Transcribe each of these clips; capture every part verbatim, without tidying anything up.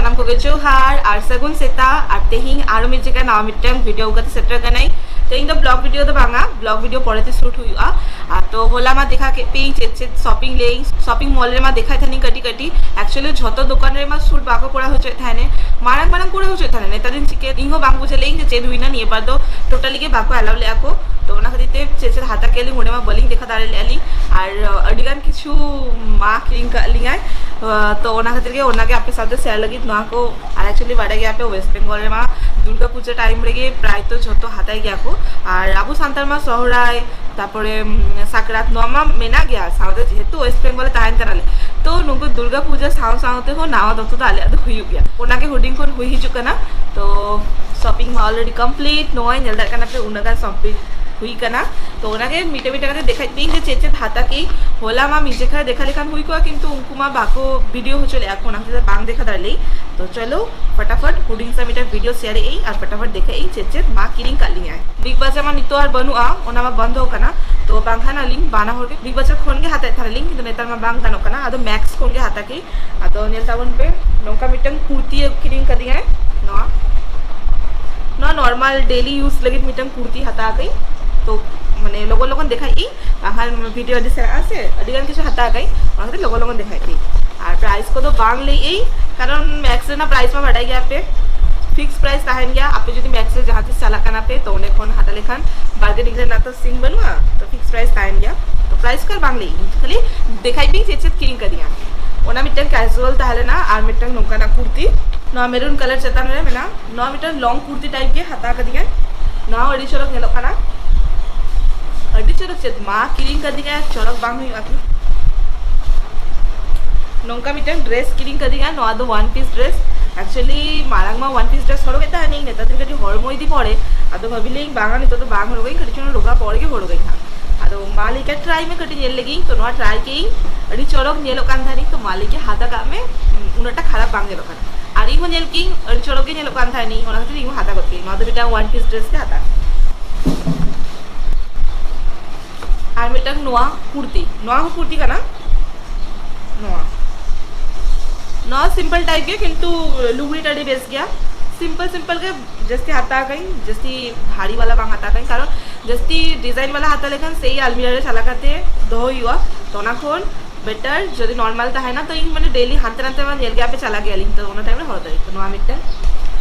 ᱥᱟᱱᱟᱢ ᱠᱚᱜᱮ ᱡᱚᱦᱟᱨ ᱟᱨ ᱥᱟᱹᱜᱩᱱ ᱥᱮᱛᱟᱜ᱾ ᱟᱨ ᱛᱮᱦᱮᱧ ᱟᱨᱚ ᱢᱤᱫ ᱡᱟᱭᱜᱟ ᱱᱟᱣᱟ ᱢᱤᱫᱴᱟᱝ ᱵᱷᱤᱰᱤᱭᱳ ᱟᱹᱜᱩ ᱠᱟᱛᱮ ᱥᱮᱴᱮᱨ ᱠᱟᱱᱟᱧ᱾ ᱛᱮᱦᱮᱧ ᱫᱚ ᱵᱞᱚᱜ ᱵᱷᱤᱰᱤᱭᱳ ᱫᱚ ᱵᱟᱝᱟ, ᱵᱞᱚᱜ ᱵᱷᱤᱰᱤᱭᱳ ᱯᱚᱨᱮᱛᱮ ᱥᱩᱴ ᱦᱩᱭᱩᱜᱼᱟ᱾ ᱟᱨ ᱛᱚ ᱦᱚᱞᱟ ᱢᱟ ᱫᱮᱠᱷᱟ ᱠᱮᱫ ᱯᱮᱭᱟᱹᱧ ᱪᱮᱫ ᱪᱮᱫ ᱥᱚᱯᱤᱝ ᱞᱮᱭᱟᱹᱧ, ᱥᱚᱯᱤᱝ ᱢᱚᱞ ᱨᱮᱢᱟ ᱫᱮᱠᱷᱟᱭ ᱛᱟᱦᱮᱱᱤᱧ ᱠᱟᱹᱴᱤᱡ ᱠᱟᱹᱴᱤᱡ᱾ ᱮᱠᱪᱩᱭᱮᱞᱤ ᱡᱷᱚᱛᱚ ᱫᱚᱠᱟᱱ ᱨᱮᱢᱟ ᱥᱩᱴ ᱵᱟᱠᱚ ᱠᱚᱨᱟᱣ ᱦᱚᱪᱚᱭᱮᱫ ᱛᱟᱦᱮᱱᱮ, ᱢᱟᱲᱟᱝ ᱢᱟᱲᱟᱝ ᱠᱚᱨᱟᱣ ᱦᱚᱪᱚᱭᱮᱫ ᱛᱟᱦᱮᱱᱮ᱾ ᱱᱮᱛᱟᱨ ᱫᱤᱱ ᱪᱤᱠᱟᱹ ᱤᱧ ᱦᱚᱸ ᱵᱟᱝ ᱵᱩᱡᱷᱟᱹᱣ ᱞᱮᱭᱟᱹᱧ ᱡᱮ ᱪᱮᱫ ᱦᱩᱭᱱᱟ, ᱱᱤᱭᱟᱹ ᱵᱟᱨ ᱫᱚ ᱴᱳᱴᱟᱞᱤ ᱜᱮ ᱵᱟᱠᱚ ᱮᱞᱟᱣ ᱞᱮᱫᱼᱟ ᱠᱚ᱾ ᱛᱚ ᱚᱱᱟ ᱠᱷᱟᱹᱛᱤᱨ ᱛᱮ ᱪᱮᱫ ᱪᱮᱫ ᱦᱟᱛᱟᱣ ᱠᱮᱫ ᱞᱤᱧ ᱚᱸᱰᱮ ᱢᱟ ᱵᱟᱹᱞᱤᱧ ᱫᱮᱠᱷᱟ ᱫᱟᱲᱮ ᱞᱮᱫᱼᱟ ᱞᱤᱧ᱾ ᱟᱨ ᱟᱹᱰᱤ ᱜᱟᱱ ᱠᱤᱪᱷᱩ ᱢᱟ ᱠᱤᱨᱤᱧ ᱠᱟᱜ ᱞᱤᱧᱟᱭ᱾ ᱛᱚ ᱚᱱᱟ ᱠᱷᱟᱹᱛᱤᱨ ᱜᱮ ᱚᱱᱟᱜᱮ ᱟᱯᱮ ᱥᱟᱶᱛᱮ ᱥᱮᱭᱟᱨ ᱞᱟᱹᱜᱤᱫ ᱱᱚᱣᱟ ᱠᱚ᱾ ᱟᱨ ᱮᱠᱪᱩᱭᱮᱞᱤ ᱵᱟᱰᱟᱭ ᱜᱮᱭᱟ ᱯᱮ, ᱳᱭᱮᱥᱴ ᱵᱮᱝᱜᱚᱞ ᱨᱮᱢᱟ ᱫᱩᱨᱜᱟ ᱯᱩᱡᱟᱹ ᱴᱟᱭᱤᱢ ᱨᱮᱜᱮ ᱯᱨᱟᱭ ᱛᱚ ᱡᱷᱚᱛᱚ ᱦᱟᱛᱟᱭ ᱜᱮᱭᱟ ᱠᱚ᱾ ᱟᱨ ᱟᱵᱚ ᱥᱟᱱᱛᱟᱲ ᱢᱟ ᱥᱚᱦᱨᱟᱭ, ᱛᱟᱯᱚᱨᱮ ᱩᱢ, ᱥᱟᱠᱨᱟᱛ, ᱱᱚᱣᱟ ᱢᱟ ᱢᱮᱱᱟᱜ ᱜᱮᱭᱟ, ᱥᱟᱶᱛᱮ ᱡᱮᱦᱮᱛᱩ ᱳᱭᱮᱥᱴ ᱵᱮᱝᱜᱚᱞ ᱨᱮ ᱛᱟᱦᱮᱱ ᱠᱟᱱᱟᱞᱮ, ᱛᱚ ᱱᱩᱠᱩ ᱫᱩᱨᱜᱟ ᱯᱩᱡᱟᱹ ᱥᱟᱶ ᱥᱟᱶ ᱛᱮᱦᱚᱸ ᱱᱟᱣᱟ ᱫᱚᱛᱚ ᱫᱚ ᱟᱞᱮᱭᱟᱜ ᱫᱚ ᱦᱩᱭᱩᱜ ᱜᱮᱭᱟ᱾ ᱚᱱᱟᱜᱮ ᱦᱩᱰᱤᱧ ᱠᱷᱚᱱ ᱦᱩᱭ ᱦᱤᱡᱩᱜ ᱠᱟᱱᱟ᱾ ᱛᱚ ᱥᱚᱯᱤᱝ ᱢᱟ ᱚᱞᱨᱮᱰᱤ ᱠᱚᱢᱯᱞᱤᱴ᱾ ᱱᱚᱜᱼᱚᱭ ᱧᱮᱞ ᱫᱟᱲᱮᱭᱟᱜ ᱠᱟᱱᱟ ᱯᱮ, ᱩᱱᱟᱹᱜ ᱜᱟᱱ ᱥᱚᱯᱤᱝ ᱦᱩᱭ ᱠᱟᱱᱟ᱾ ᱛᱚ ᱚᱱᱟᱜᱮ ᱢᱤᱫᱴᱮᱱ ᱢᱤᱫᱴᱮᱱ ᱠᱟᱛᱮ ᱫᱮᱠᱷᱟᱣ ᱯᱮᱭᱟᱹᱧ ᱡᱮ ᱪᱮᱫ ᱪᱮᱫ ᱦᱟᱛᱟᱣ ᱠᱮᱫ᱾ ᱦᱚᱞᱟ ᱢᱟ ᱢᱤᱫ ᱡᱮᱠᱷᱟ ᱫᱮᱠᱷᱟᱣ ᱞᱮᱠᱷᱟᱱ ᱦᱩᱭ ᱠᱚᱜᱼᱟ, ᱠᱤᱱᱛᱩ ᱩᱱᱠᱩ ᱢᱟ ᱵᱟᱠᱚ ᱵᱷᱤᱰᱤᱭᱳ ᱦᱚᱪᱚ ᱞᱮᱫᱼᱟ ᱠᱚ, ᱚᱱᱟ ᱠᱷᱟᱹᱛᱤᱨ ᱛᱮ ᱵᱟᱝ ᱫᱮᱠᱷᱟᱣ ᱫᱟᱲᱮ ᱞᱮᱭ᱾ ᱛᱚ ᱪᱚᱞᱚ ᱯᱷᱟᱴᱟᱯᱷᱟᱴ ᱦᱩᱰᱤᱧ ᱥᱟ ᱢᱤᱫᱴᱟᱝ ᱵᱷᱤᱰᱤᱭᱳ ᱥᱮᱭᱟᱨ ᱮᱫ ᱟᱹᱧ ᱟᱨ ᱯᱷᱟᱴᱟᱯᱷᱟᱴ ᱫᱮᱠᱷᱟᱣ ᱮᱫ ᱟᱹᱧ ᱪᱮᱫ ᱪᱮᱫ ᱢᱟ ᱠᱤᱨᱤᱧ ᱠᱟᱜ ᱞᱤᱧᱟᱭ᱾ ᱵᱤᱜᱽ ᱵᱟᱡᱟᱨ ᱢᱟ ᱱᱤᱛᱚᱜ ᱟᱨ ᱵᱟᱹᱱᱩᱜᱼᱟ, ᱚᱱᱟ ᱢᱟ ᱵᱚᱱᱫᱚ ᱟᱠᱟᱱᱟ᱾ ᱛᱚ ᱵᱟᱝᱠᱷᱟᱱ ᱟᱹᱞᱤᱧ ᱵᱟᱱᱟ ᱦᱚᱲ ᱜᱮ ᱵᱤᱜᱽ ᱵᱟᱡᱟᱨ ᱠᱷᱚᱱ ᱜᱮ ᱦᱟᱛᱟᱣᱮᱫ ᱛᱟᱦᱮᱱᱟᱞᱤᱧ, ᱠᱤᱱᱛᱩ ᱱᱮᱛᱟᱨ ᱢᱟ ᱵᱟᱝ ᱜᱟᱱᱚᱜ ᱠᱟᱱᱟ᱾ ᱟᱫᱚ ᱢᱮᱠᱥ ᱠᱷᱚᱱ ᱜᱮ ᱦᱟᱛᱟᱣ ᱠᱮᱫ᱾ ᱟᱫᱚ ᱧᱮᱞ ᱛᱟᱵᱚᱱ ᱯᱮ, ᱱᱚᱝᱠᱟ ᱢᱤᱫᱴᱟᱝ ᱠᱩᱨᱛᱤ ᱠᱤᱨᱤᱧ ᱠᱟᱫᱤᱧᱟᱭ᱾ ᱱᱚᱣᱟ ᱱᱚᱣᱟ ᱱᱚᱨᱢᱟᱞ ᱰᱮᱞᱤ ᱤᱭᱩᱡᱽ ᱞᱟᱹᱜᱤᱫ ᱢᱤᱫᱴᱟᱝ ᱠᱩᱨᱛᱤ ᱦᱟᱛᱟᱣ ᱠᱟᱹᱫᱟᱹᱧ᱾ ᱛᱚ ᱢᱟᱱᱮ ᱞᱚᱜᱚᱱ ᱞᱚᱜᱚᱱ ᱫᱮᱠᱷᱟᱣ ᱮᱫ ᱟᱹᱧ, ᱵᱟᱠᱷᱟᱱ ᱵᱷᱤᱰᱤᱭᱳ ᱟᱹᱰᱤ ᱥᱮᱬᱟᱜᱼᱟ ᱥᱮ, ᱟᱹᱰᱤ ᱜᱟᱱ ᱠᱤᱪᱷᱩ ᱦᱟᱛᱟᱣ ᱠᱟᱹᱫᱟᱹᱧ, ᱚᱱᱟ ᱠᱷᱟᱹᱛᱤᱨ ᱞᱚᱜᱚᱱ ᱞᱚᱜᱚᱱ ᱫᱮᱠᱷᱟᱣ ᱮᱫ ᱟᱹᱧ᱾ ᱟᱨ ᱯᱨᱟᱭᱤᱥ ᱠᱚᱫᱚ ᱵᱟᱝ ᱞᱟᱹᱭ ᱮᱫ ᱟᱹᱧ, ᱠᱟᱨᱚᱱ ᱢᱮᱠᱥ ᱨᱮᱱᱟᱜ ᱯᱨᱟᱭᱤᱥ ᱢᱟ ᱵᱟᱰᱟᱭ ᱜᱮᱭᱟ ᱯᱮ, ᱯᱷᱤᱠᱥ ᱯᱨᱟᱭᱤᱥ ᱛᱟᱦᱮᱱ ᱜᱮᱭᱟ᱾ ᱟᱯᱮ ᱡᱩᱫᱤ ᱢᱮᱠᱥ ᱨᱮ ᱡᱟᱦᱟᱸ ᱛᱤᱥ ᱪᱟᱞᱟᱜ ᱠᱟᱱᱟ ᱯᱮ, ᱛᱚ ᱚᱸᱰᱮ ᱠᱷᱚᱱ ᱦᱟᱛᱟᱣ ᱞᱮᱠᱷᱟᱱ ᱵᱟᱨᱜᱮᱱᱤᱝ ᱨᱮᱱᱟᱜ ᱛᱚ ᱥᱤᱱ ᱵᱟᱹᱱᱩᱜᱼᱟ, ᱛᱚ ᱯᱷᱤᱠᱥ ᱯᱨᱟᱭᱤᱥ ᱛᱟᱦᱮᱱ ᱜᱮᱭᱟ᱾ ᱛᱚ ᱯᱨᱟᱭᱤᱥ ᱠᱚ ᱟᱨ ᱵᱟᱝ ᱞᱟᱹᱭ ᱮᱫ ᱟᱹᱧ, ᱠᱷᱟᱹᱞᱤ ᱫᱮᱠᱷᱟᱣ ᱮᱫ ᱯᱮᱭᱟᱹᱧ ᱪᱮᱫ ᱪᱮᱫ ᱠᱤᱨᱤᱧ ᱠᱟᱫᱤᱧᱟ᱾ ᱚᱱᱟ ᱢᱤᱫᱴᱟᱝ ᱠᱮᱡᱩᱣᱟᱞ ᱛᱟᱦᱮᱸ ᱞᱮᱱᱟ, ᱟᱨ ᱢᱤᱫᱴᱟᱝ ᱱᱚᱝᱠᱟᱱᱟᱜ ᱠᱩᱨᱛᱤ, ᱱᱚᱣᱟ ᱢᱮᱨᱩᱱ ᱠᱟᱞᱟᱨ ᱪᱮᱛᱟᱱ ᱨᱮ ᱢᱮᱱᱟᱜᱼᱟ᱾ ᱱᱚᱣᱟ ᱢᱤᱫᱴᱟᱝ ᱞᱚᱝ ᱠᱩᱨᱛᱤ ᱴᱟᱭᱤᱯ ᱜᱮ ᱦᱟᱛᱟᱣ ᱠᱟᱫᱤᱧᱟᱹ᱾ ᱱᱚᱣᱟ ᱦᱚᱸ ᱟᱹᱰᱤ ᱪᱚᱨᱚᱠ ᱧᱮᱞᱚᱜ ᱠᱟᱱᱟ, ᱟᱹᱰᱤ ᱪᱚᱨᱚᱠ᱾ ᱪᱮᱫ ᱢᱟ ᱠᱤᱨᱤᱧ ᱠᱟᱫᱤᱧᱟ, ᱪᱚᱨᱚᱠ ᱵᱟᱝ ᱦᱩᱭᱩᱜᱼᱟ ᱠᱤ? ᱱᱚᱝᱠᱟ ᱢᱤᱫᱴᱟᱝ ᱰᱨᱮᱥ ᱠᱤᱨᱤᱧ ᱠᱟᱫᱤᱧᱟ, ᱱᱚᱣᱟ ᱫᱚ ᱚᱣᱟᱱ ᱯᱤᱥ ᱰᱨᱮᱥ᱾ ᱮᱠᱪᱩᱭᱮᱞᱤ ᱢᱟᱲᱟᱝ ᱢᱟ ᱚᱣᱟᱱ ᱯᱤᱥ ᱰᱨᱮᱥ ᱦᱚᱨᱚᱜᱮᱫ ᱛᱟᱦᱮᱱᱤᱧ, ᱱᱮᱛᱟᱨ ᱫᱤᱱ ᱠᱟᱹᱴᱤᱡ ᱦᱚᱲᱢᱚ ᱤᱫᱤ ᱯᱚᱨᱮ ᱟᱫᱚ ᱵᱷᱟᱵᱤ ᱞᱤᱧ ᱵᱟᱝᱟ, ᱱᱤᱛᱚᱜ ᱫᱚ ᱵᱟᱝ ᱦᱚᱨᱚᱜᱟᱹᱧ, ᱠᱟᱹᱴᱤᱡ ᱪᱩᱞᱩᱝ ᱨᱳᱜᱟ ᱯᱚᱨ ᱜᱮ ᱦᱚᱨᱚᱜᱟᱹᱧ ᱦᱟᱸᱜ᱾ ᱟᱫᱚ ᱢᱟ ᱞᱟᱹᱭ ᱠᱮᱫ ᱴᱨᱟᱭ ᱢᱮ, ᱠᱟᱹᱴᱤᱡ ᱧᱮᱞ ᱞᱮᱜᱤᱧ᱾ ᱛᱚ ᱱᱚᱣᱟ ᱴᱨᱟᱭ ᱠᱮᱜ ᱟᱹᱧ, ᱟᱹᱰᱤ ᱪᱚᱨᱚᱠ ᱧᱮᱞᱚᱜ ᱠᱟᱱ ᱛᱟᱦᱮᱱᱤᱧ, ᱛᱚ ᱢᱟ ᱞᱟᱹᱭ ᱠᱮᱫ ᱦᱟᱛᱟᱣ ᱠᱟᱜ ᱢᱮ, ᱩᱱᱟᱹᱜ ᱴᱟ ᱠᱷᱟᱨᱟᱯ ᱵᱟᱝ ᱧᱮᱞᱚᱜ ᱠᱟᱱᱟ᱾ ᱟᱨ ᱤᱧ ᱦᱚᱸ ᱧᱮᱞ ᱠᱮᱜ ᱟᱹᱧ ᱟᱹᱰᱤ ᱪᱚᱨᱚᱠ ᱜᱮ ᱧᱮᱞᱚᱜ ᱠᱟᱱ ᱛᱟᱦᱮᱱᱤᱧ, ᱚᱱᱟ ᱠᱷᱟᱹᱛᱤᱨ ᱤᱧ ᱦᱚᱸ ᱦᱟᱛᱟᱣ ᱜᱚᱫ ᱠᱮᱜ ᱟᱹᱧ᱾ ᱱᱚᱣᱟ ᱫᱚ ᱢᱤᱫᱴᱟᱝ ᱚᱣᱟᱱ ᱯᱤᱥ ᱰᱨᱮᱥ ᱜᱮ ᱦᱟᱛᱟᱣ᱾ ᱟᱨ ᱢᱤᱫᱴᱟᱝ ᱱᱚᱣᱟ ᱠᱩᱨᱛᱤ, ᱱᱚᱣᱟ ᱦᱚᱸ ᱠᱩᱨᱛᱤ ᱠᱟᱱᱟ, ᱱᱚᱣᱟ ᱱᱚᱣᱟ ᱥᱤᱢᱯᱚᱞ ᱴᱟᱭᱤᱯ ᱜᱮ, ᱠᱤᱱᱛᱩ ᱞᱩᱜᱽᱲᱤ ᱟᱹᱰᱤ ᱵᱮᱥ ᱜᱮᱭᱟ᱾ ᱥᱤᱢᱯᱚᱞ ᱥᱤᱢᱯᱚᱞ ᱜᱮ ᱡᱟᱹᱥᱛᱤ ᱦᱟᱛᱟᱣ ᱠᱟᱹᱧ, ᱡᱟᱹᱥᱛᱤ ᱵᱷᱟᱨᱤ ᱵᱟᱞᱟ ᱵᱟᱝ ᱦᱟᱛᱟᱣ ᱠᱟᱹᱧ, ᱠᱟᱨᱚᱱ ᱡᱟᱹᱥᱛᱤ ᱰᱤᱡᱟᱭᱤᱱ ᱵᱟᱞᱟ ᱦᱟᱛᱟᱣ ᱞᱮᱠᱷᱟᱱ ᱥᱮᱭ ᱟᱞᱢᱤᱨᱟ ᱨᱮ ᱪᱟᱞᱟᱣ ᱠᱟᱛᱮ ᱫᱚᱦᱚ ᱦᱩᱭᱩᱜᱼᱟ᱾ ᱛᱚ ᱚᱱᱟ ᱠᱷᱚᱱ ᱵᱮᱴᱟᱨ ᱡᱩᱫᱤ ᱱᱚᱨᱢᱟᱞ ᱛᱟᱦᱮᱱᱟ, ᱛᱚ ᱤᱧ ᱢᱟᱱᱮ ᱰᱮᱞᱤ ᱦᱟᱱᱛᱮ ᱱᱟᱛᱮ ᱢᱟ ᱧᱮᱞ ᱜᱮ ᱟᱯᱮ ᱪᱟᱞᱟᱜ ᱜᱮᱭᱟᱞᱤᱧ, ᱛᱚ ᱚᱱᱟ ᱴᱟᱭᱤᱢ ᱨᱮ ᱦᱚᱨᱚᱜ ᱫᱟᱲᱮᱭᱟᱜᱼᱟ᱾ ᱛᱚ ᱱᱚᱣᱟ ᱢᱤᱫᱴᱮᱱ,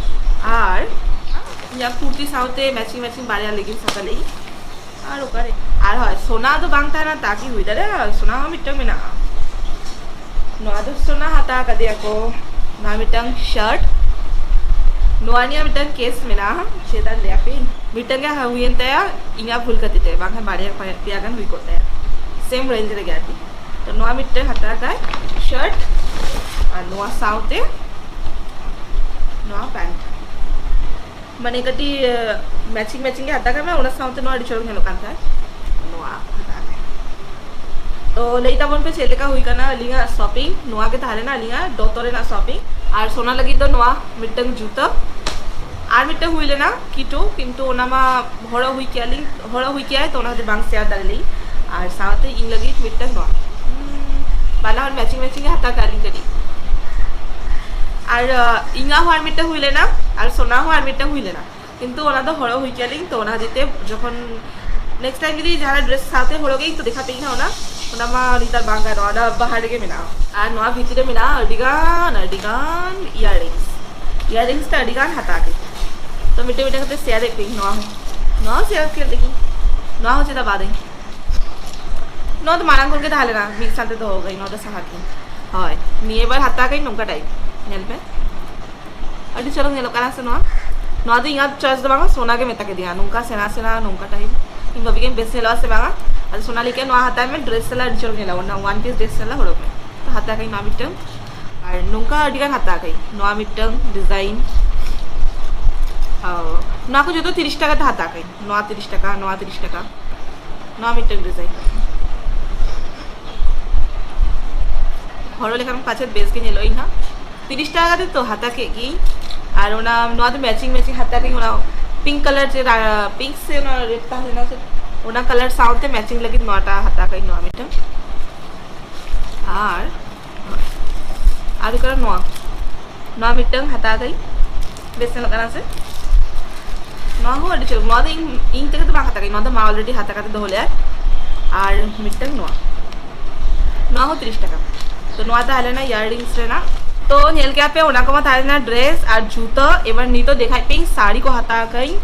ᱟᱨ ᱤᱧᱟᱹᱜ ᱠᱩᱨᱛᱤ ᱥᱟᱶᱛᱮ ᱢᱮᱪᱤᱝ ᱢᱮᱪᱤᱝ ᱵᱟᱨᱭᱟ ᱞᱮᱜᱤᱝᱥ ᱦᱟᱛᱟᱣ ᱞᱟᱹᱜᱤᱫ᱾ ᱟᱨ ᱚᱠᱟᱨᱮ, ᱟᱨ ᱦᱳᱭ, ᱥᱳᱱᱟ ᱫᱚ ᱵᱟᱝ ᱛᱟᱦᱮᱱᱟ ᱛᱟ ᱠᱤ ᱦᱩᱭ ᱫᱟᱲᱮᱭᱟᱜᱼᱟ? ᱥᱳᱱᱟ ᱦᱚᱸ ᱢᱤᱫᱴᱟᱝ ᱢᱮᱱᱟᱜᱼᱟ᱾ ᱱᱚᱣᱟ ᱫᱚ ᱥᱳᱱᱟ ᱦᱟᱛᱟᱣ ᱠᱟᱫᱮᱭᱟ ᱠᱚ᱾ ᱱᱚᱣᱟ ᱢᱤᱫᱴᱟᱝ ᱥᱟᱨᱴ, ᱱᱚᱣᱟ ᱱᱤᱭᱮ ᱢᱤᱫᱴᱟᱝ ᱠᱮᱥ ᱢᱮᱱᱟᱜᱼᱟ, ᱪᱮᱫ ᱟᱨ ᱞᱟᱹᱭᱟᱯᱮ᱾ ᱢᱤᱫᱴᱟᱝ ᱜᱮ ᱦᱩᱭᱮᱱ ᱛᱟᱭᱟ ᱤᱧᱟᱹᱜ ᱵᱷᱩᱞ ᱠᱷᱟᱹᱛᱤᱨ ᱛᱮ, ᱵᱟᱝᱠᱷᱟᱱ ᱵᱟᱨᱭᱟ ᱯᱮᱭᱟ ᱜᱟᱱ ᱦᱩᱭ ᱠᱚᱜ ᱛᱟᱭᱟ, ᱥᱮᱢ ᱨᱮᱧᱡᱽ ᱨᱮᱜᱮ ᱟᱨᱠᱤ᱾ ᱛᱚ ᱱᱚᱣᱟ ᱢᱤᱫᱴᱟᱝ ᱦᱟᱛᱟᱣ ᱠᱟᱭ ᱥᱟᱨᱴ, ᱟᱨ ᱱᱚᱣᱟ ᱥᱟᱶᱛᱮ ᱱᱚᱣᱟ ᱯᱮᱱᱴ᱾ ᱢᱟᱱᱮ ᱠᱟᱹᱴᱤᱡ ᱢᱮᱪᱤᱝ ᱢᱮᱪᱤᱝ ᱜᱮ ᱦᱟᱛᱟᱣ ᱠᱟᱜ ᱢᱮ, ᱚᱱᱟ ᱥᱟᱶᱛᱮ ᱱᱚᱣᱟ ᱟᱹᱰᱤ ᱪᱚᱨᱚᱠ ᱧᱮᱞᱚᱜ ᱠᱟᱱ ᱛᱟᱦᱮᱸᱫ᱾ ᱱᱚᱣᱟ ᱦᱟᱛᱟᱣ ᱢᱮ᱾ ᱛᱚ ᱞᱟᱹᱭ ᱛᱟᱵᱚᱱ ᱯᱮ ᱪᱮᱫ ᱞᱮᱠᱟ ᱦᱩᱭ ᱠᱟᱱᱟ ᱟᱹᱞᱤᱧᱟᱜ ᱥᱚᱯᱤᱝ᱾ ᱱᱚᱣᱟ ᱜᱮ ᱛᱟᱦᱮᱸ ᱞᱮᱱᱟ ᱟᱹᱞᱤᱧᱟᱜ ᱫᱚᱛᱚ ᱨᱮᱱᱟᱜ ᱥᱚᱯᱤᱝ᱾ ᱟᱨ ᱥᱳᱱᱟ ᱞᱟᱹᱜᱤᱫ ᱫᱚ ᱱᱚᱣᱟ ᱢᱤᱫᱴᱟᱝ ᱡᱩᱛᱟᱹ, ᱟᱨ ᱢᱤᱫᱴᱟᱝ ᱦᱩᱭ ᱞᱮᱱᱟ ᱠᱤᱴᱳ, ᱠᱤᱱᱛᱩ ᱚᱱᱟ ᱢᱟ ᱦᱚᱲᱚᱜ ᱦᱩᱭ ᱠᱮᱭᱟ ᱞᱤᱧ, ᱦᱚᱲᱚᱜ ᱦᱩᱭ ᱠᱮᱭᱟᱭ, ᱛᱚ ᱚᱱᱟ ᱠᱷᱟᱹᱛᱤᱨ ᱵᱟᱝ ᱥᱮᱭᱟᱨ ᱫᱟᱲᱮ ᱞᱤᱧ᱾ ᱟᱨ ᱥᱟᱶᱛᱮ ᱤᱧ ᱞᱟᱹᱜᱤᱫ ᱢᱤᱫᱴᱟᱝ ᱱᱚᱣᱟ᱾ ᱦᱩᱸ, ᱵᱟᱱᱟ ᱦᱚᱲ ᱢᱮᱪᱤᱝ ᱢᱮᱪᱤᱝ ᱜᱮ ᱦᱟᱛᱟᱣ ᱠᱟᱜ ᱞᱤᱧ ᱠᱟᱹᱴᱤᱡ᱾ ᱟᱨ ᱤᱧᱟᱹᱜ ᱦᱚᱸ ᱟᱨ ᱢᱤᱫᱴᱟᱝ ᱦᱩᱭ ᱞᱮᱱᱟ, ᱟᱨ ᱥᱳᱱᱟ ᱦᱚᱸ ᱟᱨ ᱢᱤᱫᱴᱟᱝ ᱦᱩᱭ ᱞᱮᱱᱟ, ᱠᱤᱱᱛᱩ ᱚᱱᱟ ᱫᱚ ᱦᱚᱲᱚᱜ ᱦᱩᱭ ᱠᱮᱭᱟ ᱞᱤᱧ᱾ ᱛᱚ ᱚᱱᱟ ᱠᱷᱟᱹᱛᱤᱨ ᱛᱮ ᱡᱚᱠᱷᱚᱱ ᱱᱮᱠᱥᱴ ᱴᱟᱭᱤᱢ ᱡᱩᱫᱤ ᱡᱟᱦᱟᱱᱟᱜ ᱰᱨᱮᱥ ᱥᱟᱶᱛᱮ ᱦᱚᱲᱚᱜ ᱜᱮ, ᱤᱧ ᱛᱚ ᱫᱮᱠᱷᱟ ᱯᱮ ᱤᱧ ᱦᱟᱸᱜ ᱚᱱᱟ, ᱚᱱᱟ ᱢᱟ ᱱᱮᱛᱟᱨ ᱵᱟᱝ ᱜᱟᱱᱚᱜᱼᱟ, ᱚᱱᱟ ᱵᱟᱦᱟᱨ ᱨᱮᱜᱮ ᱢᱮᱱᱟᱜᱼᱟ᱾ ᱟᱨ ᱱᱚᱣᱟ ᱵᱷᱤᱛᱤᱨ ᱨᱮ ᱢᱮᱱᱟᱜᱼᱟ ᱟᱹᱰᱤ ᱜᱟᱱ, ᱟᱹᱰᱤ ᱜᱟᱱ ᱤᱭᱟᱨᱤᱝᱥ᱾ ᱤᱭᱟᱨᱤᱝᱥ ᱛᱮ ᱟᱹᱰᱤ ᱜᱟᱱ ᱦᱟᱛᱟᱣ ᱠᱮᱫ᱾ ᱛᱚ ᱢᱤᱫᱴᱮᱱ ᱢᱤᱫᱴᱮᱱ ᱠᱟᱛᱮ ᱥᱮᱭᱟᱨ ᱮᱫ ᱯᱮ ᱱᱚᱣᱟ ᱦᱚᱸ, ᱱᱚᱣᱟ ᱦᱚᱸ ᱥᱮᱭᱟᱨ ᱠᱮᱫ ᱞᱮᱜᱤᱧ, ᱱᱚᱣᱟ ᱦᱚᱸ ᱪᱮᱫᱟᱜ ᱵᱟᱫ ᱟᱹᱧ᱾ ᱱᱚᱣᱟ ᱫᱚ ᱢᱟᱲᱟᱝ ᱠᱷᱚᱱ ᱜᱮ ᱛᱟᱦᱮᱸ ᱞᱮᱱᱟ, ᱢᱤᱫ ᱥᱟᱶᱛᱮ ᱫᱚᱦᱚ ᱠᱟᱜ ᱟᱹᱧ, ᱱᱚᱣᱟ ᱫᱚ ᱥᱟᱦᱟ ᱠᱟᱜ ᱟᱹᱧ᱾ ᱦᱳᱭ, ᱱᱤᱭᱟᱹ ᱵᱟᱨ ᱦᱟᱛᱟᱣ ᱠᱟᱜ ᱟᱹᱧ ᱱᱚᱝᱠᱟ ᱴᱟᱭᱤᱯ, ᱧᱮᱞ ᱯᱮ᱾ ᱟᱹᱰᱤ ᱪᱚᱨᱚᱠ ᱧᱮᱞᱚᱜ ᱠᱟᱱᱟ ᱥᱮ ᱱᱚᱣᱟ? ᱱᱚᱣᱟ ᱫᱚ ᱤᱧᱟᱹᱜ ᱪᱚᱭᱮᱥ ᱫᱚ ᱵᱟᱝᱟ, ᱥᱳᱱᱟ ᱜᱮ ᱢᱮᱛᱟ ᱠᱮᱫᱤᱧᱟ, ᱱᱚᱝᱠᱟ ᱥᱮᱬᱟ ᱥᱮᱬᱟ ᱱᱚᱝᱠᱟ ᱴᱟᱭᱤᱯ ᱤᱧ ᱵᱷᱟᱵᱤ ᱠᱟᱹᱧ ᱵᱮᱥ ᱧᱮᱞᱚᱜᱼᱟ ᱥᱮ ᱵᱟᱝᱟ᱾ ᱟᱫᱚ ᱥᱳᱱᱟ ᱞᱟᱹᱭ ᱠᱮᱫ, "ᱱᱚᱣᱟ ᱦᱟᱛᱟᱣ ᱢᱮ, ᱰᱨᱮᱥ ᱥᱟᱞᱟᱜ ᱟᱹᱰᱤ ᱪᱚᱨᱚᱠ ᱧᱮᱞᱚᱜᱼᱟ, ᱚᱱᱟ ᱳᱣᱟᱱ ᱯᱤᱥ ᱰᱨᱮᱥ ᱥᱟᱞᱟᱜ ᱦᱚᱨᱚᱜ ᱢᱮ᱾" ᱛᱚ ᱦᱟᱛᱟᱣ ᱠᱟᱹᱧ ᱱᱚᱣᱟ ᱢᱤᱫᱴᱟᱝ᱾ ᱟᱨ ᱱᱚᱝᱠᱟ ᱟᱹᱰᱤ ᱜᱟᱱ ᱦᱟᱛᱟᱣ ᱠᱟᱹᱧ, ᱱᱚᱣᱟ ᱢᱤᱫᱴᱟᱝ ᱰᱤᱡᱟᱭᱤᱱ᱾ ᱚ, ᱱᱚᱣᱟ ᱠᱚ ᱡᱚᱛᱚ ᱛᱤᱨᱤᱥ ᱴᱟᱠᱟ ᱛᱮ ᱦᱟᱛᱟᱣ ᱠᱟᱹᱧ, ᱱᱚᱣᱟ ᱛᱤᱨᱤᱥ ᱴᱟᱠᱟ, ᱱᱚᱣᱟ ᱛᱤᱨᱤᱥ ᱴᱟᱠᱟ, ᱱᱚᱣᱟ ᱢᱤᱫᱴᱟᱝ ᱰᱤᱡᱟᱭᱤᱱ᱾ ᱦᱚᱨᱚᱜ ᱞᱮᱠᱷᱟᱱ ᱯᱟᱪᱮᱫ ᱵᱮᱥ ᱜᱮ ᱧᱮᱞᱚᱜ ᱤᱧ ᱦᱟᱸᱜ᱾ ᱛᱤᱨᱤᱥ ᱴᱟᱠᱟ ᱠᱟᱛᱮ ᱛᱚ ᱦᱟᱛᱟᱣ ᱠᱮᱫ ᱜᱤᱧ᱾ ᱟᱨ ᱚᱱᱟ, ᱱᱚᱣᱟ ᱫᱚ ᱢᱮᱪᱤᱝ ᱢᱮᱪᱤᱝ ᱦᱟᱛᱟᱣ ᱠᱮᱫ ᱜᱤᱧ, ᱚᱱᱟ ᱯᱤᱝᱠ ᱠᱟᱞᱟᱨ ᱡᱮ ᱨᱟ-, ᱯᱤᱝᱠ ᱥᱮ ᱚᱱᱟ ᱨᱮᱰ ᱛᱟᱦᱮᱸ ᱞᱮᱱᱟ ᱥᱮ, ᱚᱱᱟ ᱠᱟᱞᱟᱨ ᱥᱟᱶᱛᱮ ᱢᱮᱪᱤᱝ ᱞᱟᱹᱜᱤᱫ ᱱᱚᱣᱟᱴᱟᱜ ᱦᱟᱛᱟᱣ ᱠᱟᱜ ᱤᱧ, ᱱᱚᱣᱟ ᱢᱤᱫᱴᱟᱝ᱾ ᱟᱨ, ᱟᱨ ᱦᱩᱭᱩᱜ ᱠᱟᱱᱟ ᱱᱚᱣᱟ, ᱱᱚᱣᱟ ᱢᱤᱫᱴᱟᱝ ᱦᱟᱛᱟᱣ ᱠᱟᱹᱧ, ᱵᱮᱥ ᱧᱮᱞᱚᱜ ᱠᱟᱱᱟ ᱥᱮ? ᱱᱚᱣᱟ ᱦᱚᱸ ᱟᱹᱰᱤ ᱪᱚᱨᱚᱠ᱾ ᱱᱚᱣᱟ ᱫᱚ ᱤᱧ, ᱤᱧ ᱛᱮᱜᱮ ᱫᱚ ᱵᱟᱝ ᱦᱟᱛᱟᱣ ᱠᱟᱹᱧ, ᱱᱚᱣᱟ ᱫᱚ ᱢᱟ already ᱦᱟᱛᱟᱣ ᱠᱟᱛᱮ ᱫᱚᱦᱚ ᱞᱮᱫᱟᱭ᱾ ᱟᱨ ᱢᱤᱫᱴᱟᱝ ᱱᱚᱣᱟ, ᱱᱚᱣᱟ ᱦᱚᱸ ᱛᱤᱨᱤᱥ ᱴᱟᱠᱟ᱾ ᱛᱚ ᱱᱚᱣᱟ ᱛᱟᱦᱮᱸ ᱞᱮᱱᱟ earrings ᱨᱮᱱᱟᱜ᱾ ᱛᱚ ᱧᱮᱞ ᱠᱮᱜᱼᱟ ᱯᱮ, ᱚᱱᱟ ᱠᱚᱢᱟ ᱛᱟᱦᱮᱸ ᱞᱮᱱᱟ dress ᱟᱨ ᱡᱩᱛᱟᱹ᱾ ᱮᱵᱟᱨ ᱱᱤᱛᱚᱜ ᱫᱮᱠᱷᱟᱭ ᱯᱮ ᱤᱧ ᱥᱟᱹᱲᱤ ᱠᱚ ᱦᱟᱛᱟᱣ ᱠᱟᱜ ᱤᱧ᱾